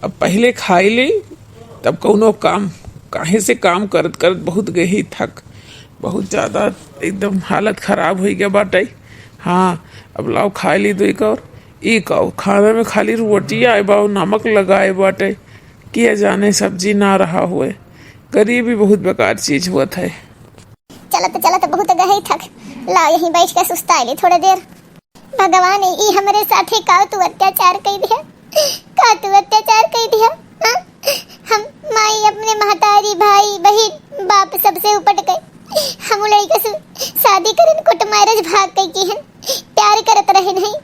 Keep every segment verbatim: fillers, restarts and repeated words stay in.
अब पहिले खाई ली, तब कौनो काम। काहे से काम करत करत बहुत गई थक, बहुत ज्यादा एकदम हालत खराब होइ गया बाटे। हाँ, अब लाओ खाई ली दो एक और। एक और खाना में खाली रोटी आए बा, नमक लगाए बाटे, के जाने सब्जी ना रहा हुए। गरीबी बहुत बेकार चीज हुआ था। चलत चलत बहुत गई थक, लाओ यहीं बैठ के सुस्ता ली थोड़े देर। भगवान, ई हमरे साथे का तू अत्याचार कई दिया, का तू अत्याचार कई दिया? हाँ? हम माई अपने महतारी, भाई, बहिन, बाप सबसे उपट गए। हम उ लड़का से शादी करन, कोर्ट मैरिज भाग गई की हन, प्यार करत रहे नहीं।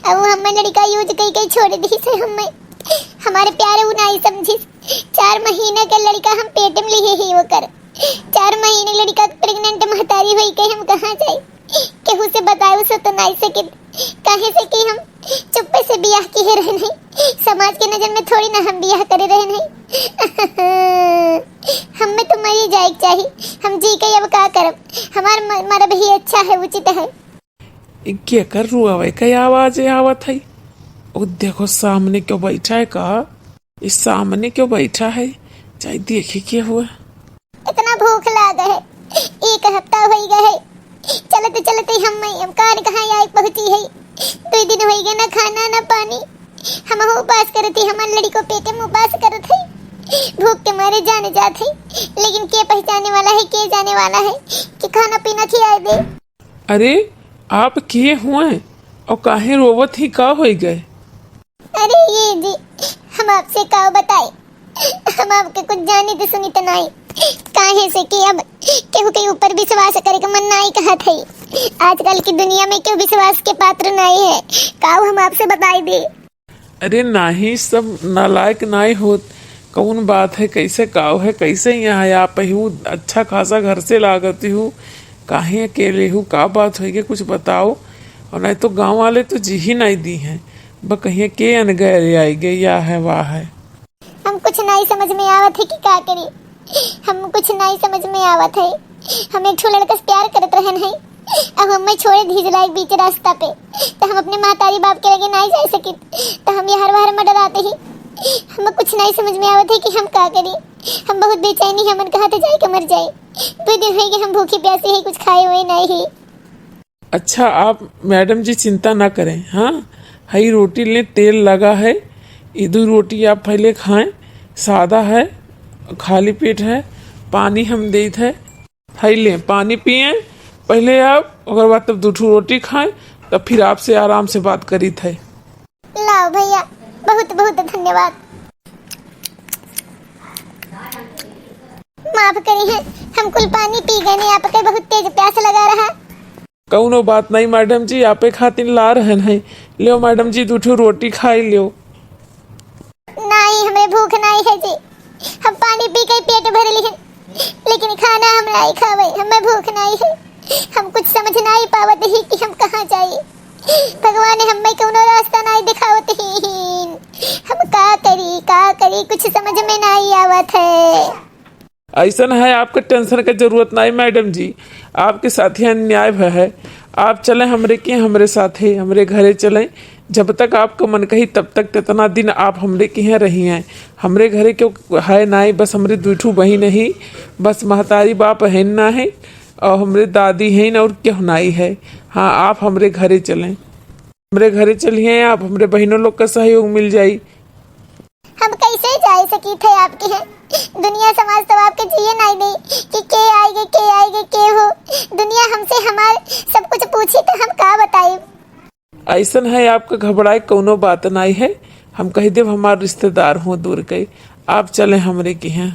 अब वो हमें लड़का यूज कई के छोड़ दी से हमें, हमारे प्यार वो नहीं समझी। चार महीना के लड़का हम पेट में लिए ही वो कर, चार महीने लड़का प्रेग्नेंट महतारी हुई के हम कहाँ जाए? केहू से बताए उसे तो नहीं सके, काहे से कि हम चुप्पे से बियाह किहे रहे नहीं। समाज के नजर में थोड़ी ना हम बियाह करे रहे नहीं। हमें तो मरी जाए के चाही, हम जी के अब का करब? हमार म-, मरब ही अच्छा है, उचित है। ई केकर रुआवे के आवाज आवत है? ओ देखो, सामने क्यों बैठा है का? इस सामने क्यों बैठा है? जाई देखी के हुआ। इतना भूख लाग है, एक हफ्ता होई गए है, चलते चलते हम, हम कान कहाँ आए पहुँची है। दो दिन होई गए ना खाना ना पानी, हम हो उपास करत ही, हमार लड़को पेटे में उपास करत है, भूख के मारे जाने जात है। लेकिन के पहचाने वाला है, के जाने वाला है कि खाना पीना खियाए दे। अरे, आप के हुए और काहे रोवत ही, का होई गए? अरे ये जी, हम आपसे का बताई, हम आपके कुछ जानित सुनित नाई। काहे से कि अब केहू के ऊपर विश्वास करे के मन नाई कहत है। आजकल की दुनिया में केहू विश्वास के पात्र नाई है। का हम आपसे बताई दे? अरे नाही, सब नालायक नाई होत। कौन बात है, कैसे काव है, कैसे यहाँ आप हू? अच्छा खासा घर से लागत हू, काहे अकेले हू? का बात होई के कुछ बताओ, और नहीं तो गाँव वाले तो जी ही नहीं दी हैं। ब कहिए के अनगैर आई गए, या है वाह है। हम कुछ नहीं समझ में आवत है कि का करी, हम कुछ नहीं समझ में आवत है। हम एक ठो लड़का से प्यार करत रहन है, अब हमें छोड़े धीज लायक बीच रास्ता पे, तो हम अपने महतारी बाप के लगे नहीं जा सकित, तो हम यार वार में डराते ही। हम कुछ नहीं समझ में आवत है कि हम का करी। हम बहुत बेचैनी है, मन कहा तो जाए के मर जाए। दो दिन है कि हम भूखी प्यासी है, कुछ खाए हुए नहीं है। अच्छा, आप मैडम जी चिंता ना करें। हाँ, हई रोटी लें, तेल लगा है, ई दो रोटी आप पहले खाएं, सादा है, खाली पेट है, पानी हम देत है। हई लें, पानी पिए पहले आप, ओकर बाद तब दो ठो रोटी खाएं, तब फिर आपसे आराम से बात करीत है। लाओ भैया, बहुत बहुत धन्यवाद। माफ करी है, हम कुल पानी पी गए ने, आपके बहुत तेज प्यास लगा रहा। कौनो बात नहीं मैडम जी, आपे खातिर ला रहन है। लियो मैडम जी, दो ठो रोटी खाई लियो। नहीं, हमें भूख नहीं है जी, हम पानी पी के पेट भर लिहन, लेकिन खाना हम नहीं खावे, हमें भूख नहीं है। हम कुछ समझ नहीं पावत ही कि हम कहाँ जाई। भगवान हमें कौनो रास्ता नहीं दिखावत ही। हम का करी, का करी, कुछ समझ में नहीं आवत है। ऐसन है, आपके टेंशन के जरूरत नहीं मैडम जी, आपके साथ ही अन्याय भय है। आप चलें हमरे के, हमरे साथे, हमरे घरे चलें। जब तक आपका मन कही तब तक, कितना दिन आप हमरे के यहाँ रही हैं। हमरे घरे क्यों है नहीं, बस हमरे दू ठू बहिन ही, बस महतारी बाप है ना है, और हमरे दादी हैं और क्यों नहीं है। हाँ, आप हमरे घरे चलें, हमरे घरे चलिए, आप हमरे बहिनों लोग का सहयोग मिल जाई। हम कैसे जाए सकी थे आपके हैं? दुनिया समाज तो आपके जिए नहीं दे कि के आएगे, के आएगे, के हो। दुनिया हमसे हमार सब कुछ पूछी तो हम का बताई? ऐसन है, आपका घबराए कौनो बात नहीं है। हम कह देब हमार रिश्तेदार हो दूर के, आप चलें हमरे के हैं।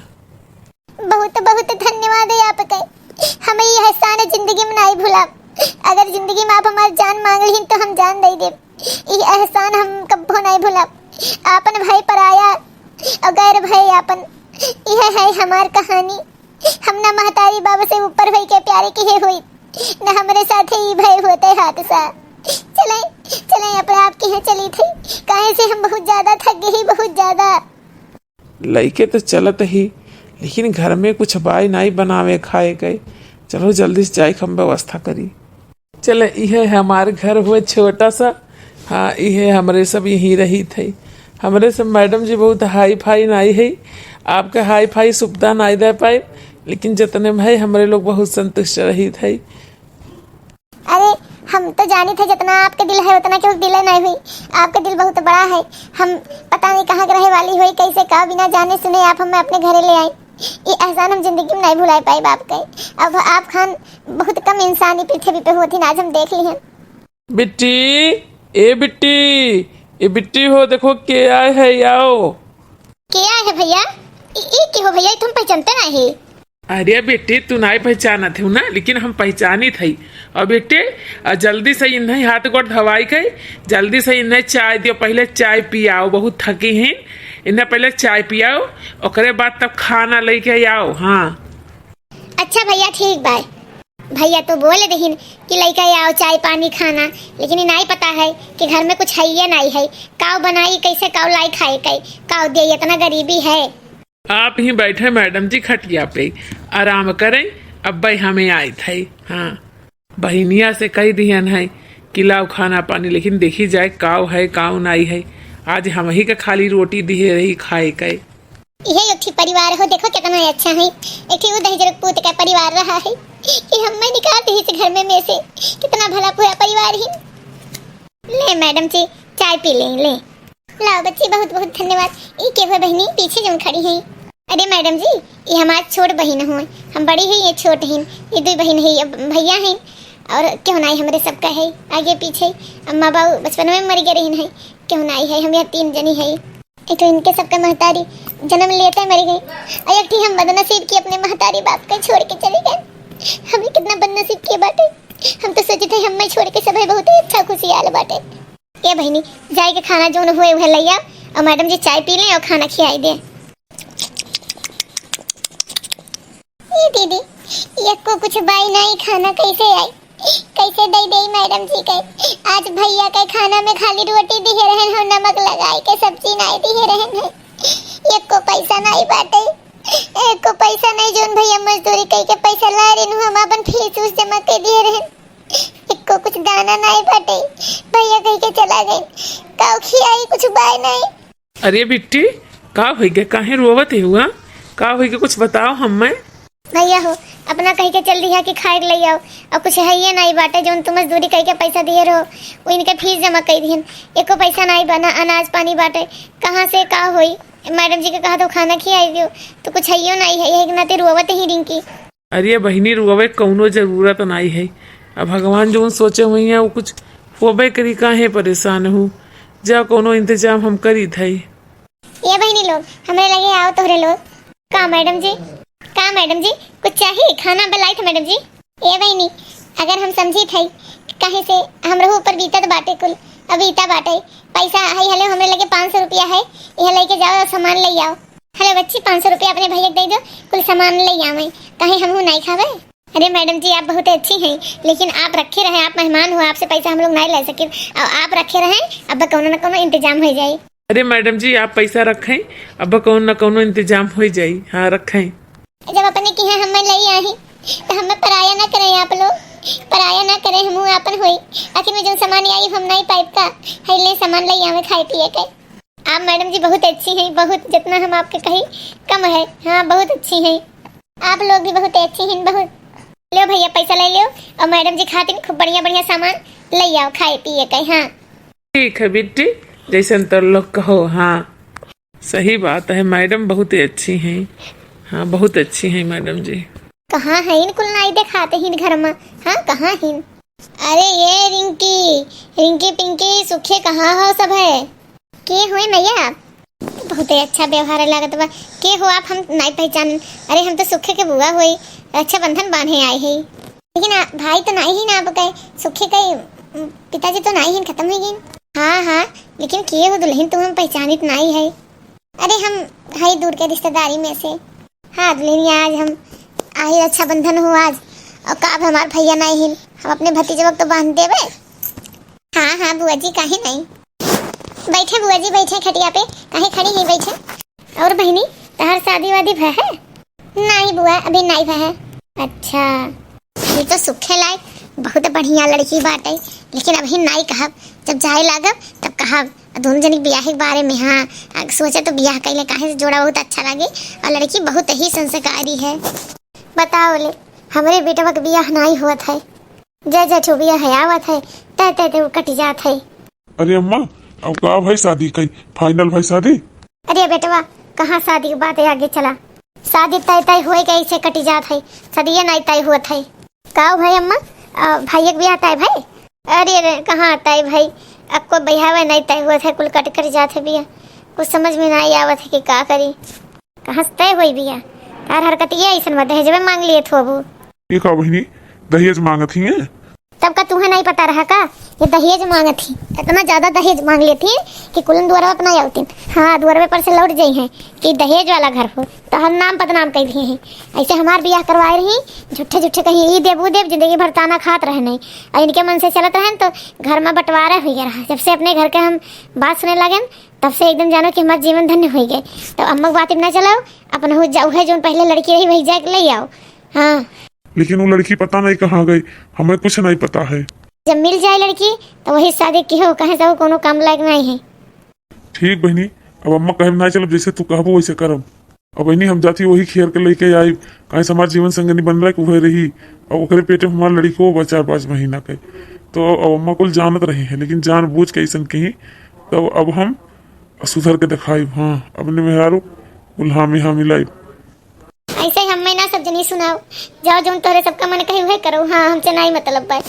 बहुत बहुत धन्यवाद है आपके, हम ई एहसान जिंदगी में नहीं भुलाब। अगर जिंदगी में आप हमार जान मांग लिहिन तो हम जान दे देब। ई एहसान हम कब्बो नहीं भुलाब। आपन भाई पराया और गैर भाई आपन, यह है हमार कहानी। हम ना महतारी बाबा से ऊपर होई के प्यारे किहे होई, ना हमरे साथे ई भय होते हादसा। चले, चले अपने आप के यहाँ चली थे, काहे से हम बहुत ज्यादा थक गई, बहुत ज्यादा। लइके तो चलत ही, लेकिन घर में कुछ बाय नाई बनावे खाए के। चलो जल्दी से जाए के हम व्यवस्था करी। चले, इहे हमार घर हुए छोटा सा। हाँ, इहे हमरे सब यहीं रही थे। हमरे सब मैडम जी बहुत हाई फाई नाई है, आपके हाई फाई सुविधा नाई दे पाए, लेकिन जतने में है हमरे लोग बहुत संतुष्ट रहित है। अरे, हम तो जानित है जितना आपके दिल है उतना केहू के दिल नाई हुई। आपके दिल बहुत बड़ा है। हम पता नहीं कहाँ के रहे वाली हुई, कैसे का बिना जाने सुने आप हमें अपने घरे ले आई। ये एहसान हम जिंदगी में नाई भुलाए पाए आपके। अब आप खान बहुत कम इंसान ई पृथ्वी पे होथिन, आज हम देख लिहन। बिट्टी, ए बिट्टी, ए बिट्टी हो, देखो के आए है, आओ। के आए है भैया? ई, ई के हो भैया? ई तो हम पहचानते नहीं। अरे बिट्टी, तू नाई पहचानत हो ना, लेकिन हम पहचानित है। और बिट्टी, आ, जल्दी से इन्हें हाथ गोड़ धवाई के, जल्दी से इन्हें चाय दियो, पहले चाय पियाओ, बहुत थकी हैं, इन्हें पहले चाय पियाओ, ओकरे बाद तब खाना लेके आओ। हाँ। अच्छा भैया, ठीक बा। भैया तो बोल दहिन कि लइका आओ चाय पानी खाना, लेकिन ई नाई पता है कि घर में कुछ है या नाई है, काव बनाई, कैसे काव लाई खाए के, काव दे, इतना गरीबी है। आप ही बैठे मैडम जी खटिया पे, आराम करें, अब भाई हमें आए थे। हाँ, बहिनिया से कह दिहन है कि लाओ खाना पानी, लेकिन देखी जाए काव है काव नाई है। आज हम ही का खाली रोटी दिहे रही खाए के। यह एक ठे परिवार हो, देखो कितना अच्छा है। एक ठे उदय जरकपूत का परिवार रहा है कि हमें निकाल दी इस घर में, में से। कितना भला पूरा परिवार ही। ले मैडम जी, चाय पी लें, ले। लाओ बच्ची, बहुत बहुत धन्यवाद। ई के हुए बहिनी पीछे जौन खड़ी हैं? अरे मैडम जी, ये हमार छोट बहिन हुए, हम बड़ी है, ये छोट हैं, ये दो बहिन है, ये भैया हैं, और क्यों नाई हमरे सबका है आगे पीछे। अम्मा बाबू बचपन में मर गए रहिन है, क्यों नाई है, हम यहाँ तीन जनी है। एक तो इनके सबका महतारी जन्म लेते मर गई, और एक थी हम बदनसीब की अपने महतारी बाप के छोड़ के चले गए। हमें कितना बदनसीब के बाटे, हम तो सोचे थे हमें छोड़ के सब है बहुत ही अच्छा खुशहाल बाटे। ए बहिनी, जाए के खाना जौन हुए वह लइया, और मैडम जी चाय पी लें और खाना खियाई दे। ए दीदी, एको कुछ बाई नाई, खाना कैसे आई, कैसे दे दे मैडम जी के? आज भैया के खाना में खाली रोटी दिहे रहन हो, नमक लगाए के सब्जी नाई दिहे रहन है। एको पैसा नाई बाटे, एको पैसा नाई, जौन भैया मजदूरी कई के पैसा लाए रहन हो, हम अपन फीस उस जमा कर दिहे रहन। एको कुछ दाना नाई बाटे, भैया कह के चला गए। काव खियाई, कुछ बाय नाई। अरे बिट्टी, का होइगे? काहे रोवत है हुआ? का होइगे? कुछ बताओ हम्मे। भैया हो, अपना कह के चल दिया कि खाए के ले आओ, और कुछ है ये नाई बाटे, जौन तू मजदूरी कह के पैसा दिहे रहो, वो इनके फीस जमा कर दिहन। एको पैसा नाई बना, अनाज पानी बाटे, कहाँ से का होई? मैडम जी के कहा तो खाना खियाई दियो, तो कुछ है यो नाई है, यही के नाते रोवत ही रिंकी। अरे बहिनी, रोवे कौनो जरूरत नाई है। अब भगवान जौन सोचे हुई हैं, वो कुछ होबे करी, काहे परेशान हूँ? जा, कौनो इंतजाम हम करी थे। ए बहिनी लोग, हमरे लगे आओ तोहरे लोग। का मैडम जी, का मैडम जी, कुछ चाहिए? खाना बुलाई थे मैडम जी। ए बहिनी, अगर हम समझी थे, काहे से हमरे ऊपर बीतत बाटे कुल, अब बीता बाटे। पैसा है, हले हमरे लगे पाँच सौ रुपया है, यह लेके जाओ और सामान ले आओ। हेलो बच्ची, पाँच सौ रुपया अपने भैया के दे दो, कुल सामान ले आवे, कहीं हमहू नहीं खावे। अरे मैडम जी, आप बहुत अच्छी हैं, लेकिन आप रखे रहें, आप मेहमान हो, आपसे पैसा हम लोग नहीं ले सके। अब आप रखे रहें, अब कौनो न कौनो इंतजाम हो जाए। अरे मैडम जी, आप पैसा रखें, अब कौनो न कौनो इंतजाम हो जाए। हाँ, रखें। जब अपने की है हमें ले आई, तो हमें पराया ना करें आप लोग, पराया ना करें, हमहू आपन होई। आखिर में जो सामान आई हम नहीं पाइब का, है ले सामान ले आवे खाए पिए के। आप मैडम जी बहुत अच्छी हैं, बहुत, जितना हम आपके कही कम है। हाँ, बहुत अच्छी हैं। आप लोग भी बहुत अच्छी हैं, बहुत। लो भैया, पैसा ले लो और मैडम जी खातिर खूब बढ़िया बढ़िया सामान ले आओ खाए पिए के। हाँ। ठीक है बिट्टी, जैसन तोर लोग कहो। हाँ, सही बात है, मैडम बहुत ही अच्छी हैं। हाँ, बहुत अच्छी हैं मैडम जी। कहाँ हैं? इनकुल नाई देखाते हैं घर में। हाँ, कहाँ हैं? अरे ये रिंकी, रिंकी पिंकी सुखे कहाँ हो सब है? के हुए मैया? बहुत ही अच्छा व्यवहार लागत बा। के हो आप? हम नाई पहचान। अरे हम तो सुखे के बुआ होई, रक्षाबंधन बांधे आए है। लेकिन आ, भाई तो नाई ही ना आपके, सुखे के उम, पिताजी तो नाई ही खत्म हो गए। हाँ हाँ, लेकिन के हो दुल्हन, तुम हम पहचानित नाई है। अरे हम है दूर के रिश्तेदारी में से। हाँ दुल्हनिया, आज हम आई रक्षाबंधन हो आज, और का अब हमार भैया नाई हिन, हम अपने भतीजवा के तो बांध देबे। हाँ हाँ बुआ जी, काहे नहीं। बैठे बुआ जी, बैठे खटिया पे, काहे खड़ी है, बैठे। और बहिनी, तहार शादी वादी भय है? नहीं बुआ, अभी नहीं भय है। अच्छा, ये तो सुखे लायक बहुत बढ़िया लड़की बाटे, लेकिन अभी नहीं कहब, जब जाए लागब तब कहब। दोनों जनी के बियाह के बारे में, हाँ, आ, सोचे तो बियाह कइले, काहे से जोड़ा बहुत अच्छा लागे और लड़की बहुत ही संस्कारी है। बताओ ले, हमरे बेटवा के बियाह नाई होत है, जय जय ठो बियाह है आवत है, तय तय तय कटि जात है। अरे अम्मा, अब का भाई शादी कई, final भाई शादी? अरे बेटवा, कहाँ शादी के बात है, आगे चला, शादी तय तय होए के ऐसे कटि जात है, शादिये नाई तय होत है। का भाई अम्मा, अ, भाई एक बियाह तय भाई? अरे रे, कहाँ तय भाई, अब को बियाह नाई तय होत है, कुल कट कट जात है बियाह, कुछ समझ में नाई आवत है कि का करी। कहाँ से तय होई बियाह? तार हरकतिया ऐसन बा, दहेजवे मांग लिए थोबू। ये का बहिनी, दहेज मांगत ही हैं? तब का तुहे नाई पता रहा का? ये दहेज मांगत ही, इतना ज्यादा दहेज मांग लेती हैं कि कुलन दुआरवा पर नाई आवतीन। हाँ, दुआरवे पर से लौट जाई हैं कि दहेज वाला घर हो, तो हर नाम बदनाम कर दिए हैं। ऐसे हमार बियाह करवाए रही, झूठे झूठे कहीं ई देब, ऊ देब, जिंदगी भर ताना खात रहे नहीं। और इनके मन से चलत रहे तो घर में बंटवारा हुई रहा। जब से अपने घर के हम बात सुने लगेन, तब से एकदम जानो कि हमार जीवन धन्य होइ गए। तो अम्मा के बात में ना चलाओ, अपन हो जा, उहे जौन पहले लड़की रही वही जाके ले आओ। हाँ। लेकिन वो लड़की पता नहीं कहाँ गई, हमें कुछ नहीं पता है। जब मिल जाए लड़की तो वही शादी की हो, कहे से वो कोनो काम लायक नहीं है। ठीक बहिनी, अब अम्मा कहे में ना चलब, जैसे तू कहबो वैसे करब। अब बहिनी हम जाती वही खेर के लेके आई, काहे से हमार जीवन संगनी बन रहा है, उहे रही। अब ओकरे पेटे में हमार लड़को बा चार पाँच महीना के, तो अब अम्मा कुल जानत रही है, लेकिन जानबूझ के ऐसन कहीं, तब अब हम सुधर के दिखाई। हाँ, अपने मेहरारू कुल हामी हामी लाई। ऐसे हमें ना सब जनी सुनाओ, जाओ जौन तोहरे सबका मन कहे उहे करो। हाँ, हमसे नाई मतलब बा।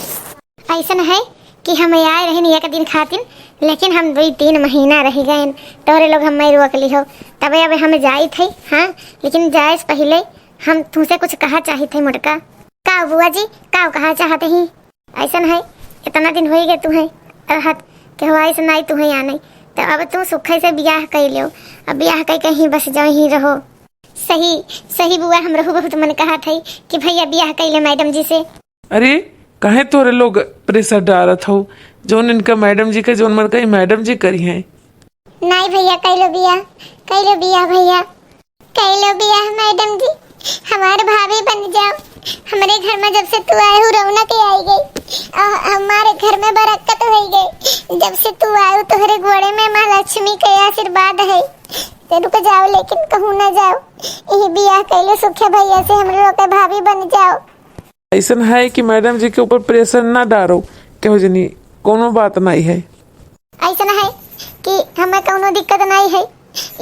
ऐसन है कि हम आए रहन एक दिन खातिर, लेकिन हम दुई तीन महीना रह गए, तोहरे लोग हमें रोक लिहो, तबे अब हम जाइत है। हाँ, लेकिन जाए से पहले हम तुमसे कुछ कहा चाहित है मोटका। का बुआ जी, का कहा चाहत ही? ऐसन है, इतना दिन होई गए तुहें रहत, केहू आइस नाई तुहें आने, तो अब तू सुखे से बियाह कई लो, अब बियाह कई के ही बस जाओ, ही रहो। सही, सही बुआ, हमरहू बहुत मन कहत है कि भैया बियाह कई ले मैडम जी से। अरे, काहे तोरे लोग pressure डालत हो? जौन इनका मैडम जी के, जौन मन कही मैडम जी करी हैं। नाई भैया, कई लो बियाह, कई लो बियाह भैया, कई लो बियाह मैडम जी, हमार भाभी बन जाओ। हमरे घर में जब से तू आए हो रौनक आई गई, और हमारे घर में बरकत हो गई। जब से तू आए हो तोहरे गोड़े में माँ लक्ष्मी के आशीर्वाद है। तो रुक जाओ, लेकिन कहूँ ना जाओ, यही बियाह कई लो सुखे भैया से, हमरे लोग के भाभी बन जाओ। ऐसन है कि मैडम जी के ऊपर pressure ना डालो, केहू जनी, कोनो बात नहीं है। ऐसन है कि हमें कौनो दिक्कत नहीं है,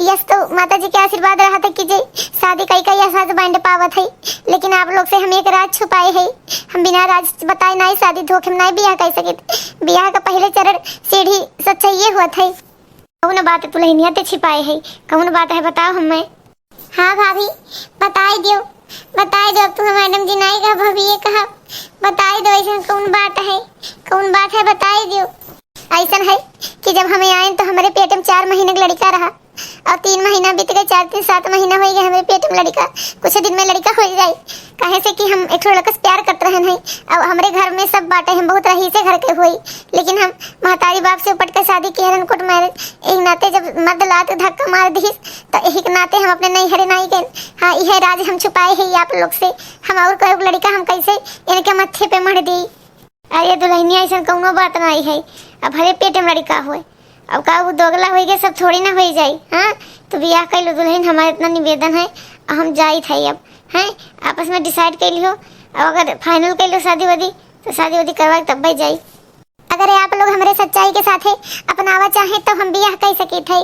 यस तो माता जी के आशीर्वाद रहत है कि जे शादी कई कई husband पावत है, लेकिन आप लोग से हम एक राज छुपाए है। हम बिना राज बताए नहीं शादी धोखे में नहीं बियाह कर सकित। बियाह का पहले चरण सीढ़ी सच्चाई होत है। कौन बात दुल्हनिया ते छिपाए है, कौन बात है बताओ हमें। हाँ भाभी, बताई दियो, बताई दियो, अब तू मैडम जी नाई कहा, भाभी ये कहा, बताई दियो, ऐसन कौन बात है, कौन बात है, बताई दियो। ऐसन है कि जब हमें आए तो हमारे पेट में चार महीने का लड़का रहा और तीन महीना बीत गए, चार तीन सात महीना हो गए हमारे पेट में लड़का, कुछ दिन में लड़का हो जाए, काहे से कि हम एक ठो लड़का से प्यार करते रहन है। अब हमारे घर में सब बाटे, हम बहुत रईस घर के हुई, लेकिन हम महतारी बाप से उपट के शादी किए रहन court marriage। एक नाते जब मर्द लात धक्का मार दिस, तो यही के नाते हम अपने नैहरे नाई गए। हाँ, यह राज हम छुपाए है आप लोग से। हम और कोई लड़का हम कैसे इनके माथे पे मढ़ दी? अरे दुल्हनिया, ऐसा कौनो बात नहीं है। अब हरे पेट में लड़का होए, अब का वो दोगला होई गए, सब थोड़ी ना होई जाई। हाँ, तो बियाह कर लो दुल्हन, हमारा इतना निवेदन है। अब हम जाइत है अब, हैं, आपस में decide कर लियो। अब अगर final कर लो शादी वादी, तो शादी वादी करवा के तब जाई। अगर आप लोग हमरे सच्चाई के साथे अपनावा चाहें तो हम बियाह कर सकित है।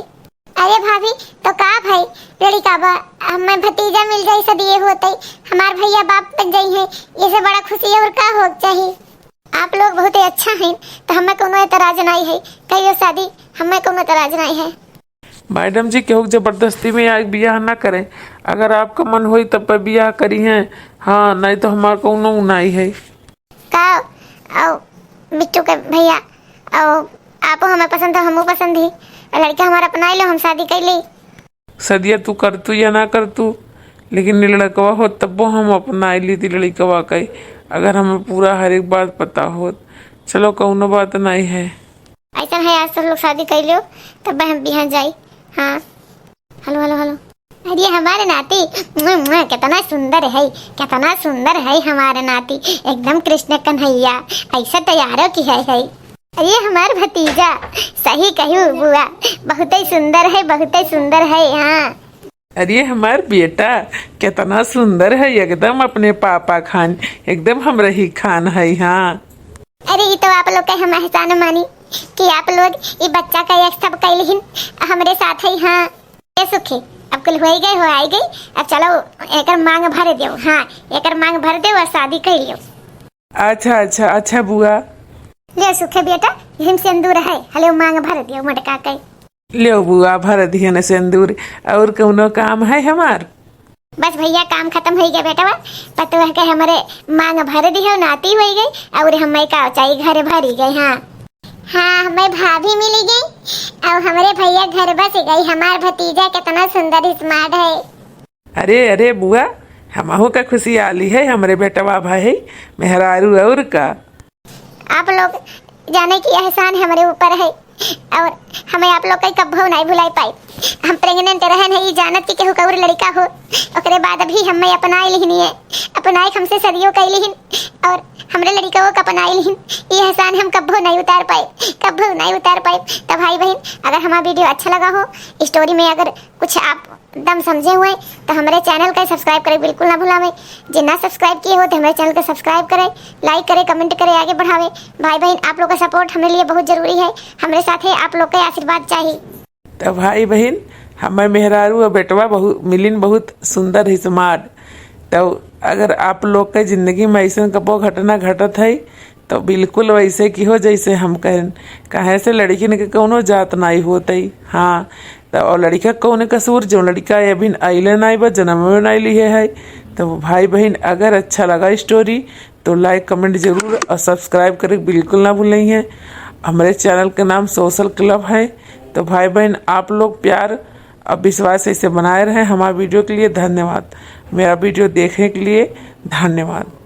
अरे भाभी, तो का भाई, लड़का बा, हमें भतीजा मिल जाई, सदिये होते हमार भैया बाप बन जाई है, ये से बड़ा खुशी और का हो चाहिए? आप लोग बहुत ही अच्छा हैं, तो हमें कोनो एतराज नहीं है, कहियो शादी, हमें कोनो एतराज नहीं है। मैडम जी, केहू के जबरदस्ती में आके बियाह ना करें, अगर आपका मन होई तब पे बियाह करी हैं। हाँ, नहीं तो हमार कोनो नहीं है। का, आओ, बिट्टू के भैया, आओ, आपो हमें पसंद हो, हमहू पसंद ही, और लड़का हमारा अपना लो, हम शादी कर ली। सदिया, तू करतू या ना करतू, लेकिन ये लड़कवा हो तब्बो हम अपना लेती लड़कवा के, अगर हमें पूरा हर एक बात पता होत। चलो, कौनो बात नहीं है। ऐसा है, आज सब लोग शादी कर लो, तब हम बिहान जाई। हाँ, हेलो, हेलो, हेलो। अरे हमारे नाती, मुआ, मुआ, कितना सुंदर है, कितना सुंदर है हमारे नाती, एकदम कृष्ण कन्हैया, ऐसा तैयारों की है, है। अरे हमार भतीजा, सही कहू बुआ, बहुते सुंदर है, बहुते सुंदर है। हाँ। अरे हमार बेटा, कितना सुंदर है, एकदम अपने पापा खान, एकदम हमरे ही खान है। हाँ। अरे ई तो आप लोग के हम एहसान मानी कि आप लोग ई बच्चा का एक सब कैलिहिन हमरे साथ है। हाँ। ए सुखी, अब कुल होई गए, हो आई गई, अब चलो एकर मांग भर देव। हाँ, एकर मांग भर देव और शादी कर लियो। अच्छा अच्छा अच्छा बुआ। ले सुखे बेटा, यही में सिंदूर है, हले मांग भर दियो मोटका के। ले बुआ, भर दिहन सिंदूर। और कौनो काम है हमार? बस भैया, काम खत्म हो गया बेटवा। पतोह के हमरे मांग भर दिहो, नाती हो गई, और हमें का चाहिए, घर भरी गए। हाँ। हाँ, हमें भाभी मिली गई, और हमरे भैया घर बस गई। हमार भतीजा कितना सुंदर स्मार्ट है। अरे अरे बुआ, हमहू का खुशी आली है, हमरे बेटवा भाई मेहरारू और का। आप लोग जाने कि एहसान हमरे ऊपर है और हमें आप लोग कई कब्बो नहीं भुलाई पाई। हम प्रेग्नेंट रहन है, ई जानत कि केहू कौर लड़का हो, ओकरे बाद भी हमें अपनाई लिहनी है। अपनाई हमसे सदियों कई लिहिन और हमरे लड़का को अपनाई लिहिन। ई एहसान हम कब्बो नहीं उतार पाए, कब्बो नहीं उतार पाए। तो भाई बहन, अगर हमारा वीडियो अच्छा लगा हो, स्टोरी में अगर कुछ आप दम समझे हुए तो हमरे चैनल का सब्सक्राइब करे बिल्कुल ना भुलावे। जे ना सब्सक्राइब किए हो तो हमरे चैनल का सब्सक्राइब करे, लाइक करे, कमेंट करे, आगे बढ़ावे। भाई बहन, आप लोग का सपोर्ट हमरे लिए बहुत जरूरी है, हमरे साथे आप लोग का आशीर्वाद चाहिए। तो भाई बहन, हमें मेहरारू और बेटवा बहुत मिलिन, बहुत सुंदर ही स्मार्ट। तो अगर आप लोग के जिंदगी में ऐसन कबो घटना घटत है तो बिल्कुल वैसे की हो जैसे हम कहन, काहे से लड़किन के कौनो जात नाई होत है। हाँ, तो और लड़का कौन कसूर, जो लड़का अभिन अइले नाई बा, जन्म में नाई लिहे है। तो भाई बहन, अगर अच्छा लगा स्टोरी तो लाइक कमेंट जरूर और सब्सक्राइब करे बिल्कुल ना भूलें हैं। हमारे चैनल का नाम सोशल क्लब है। तो भाई बहन, आप लोग प्यार और विश्वास ऐसे बनाए रहें हमारे वीडियो के लिए। धन्यवाद, मेरा वीडियो देखने के लिए धन्यवाद।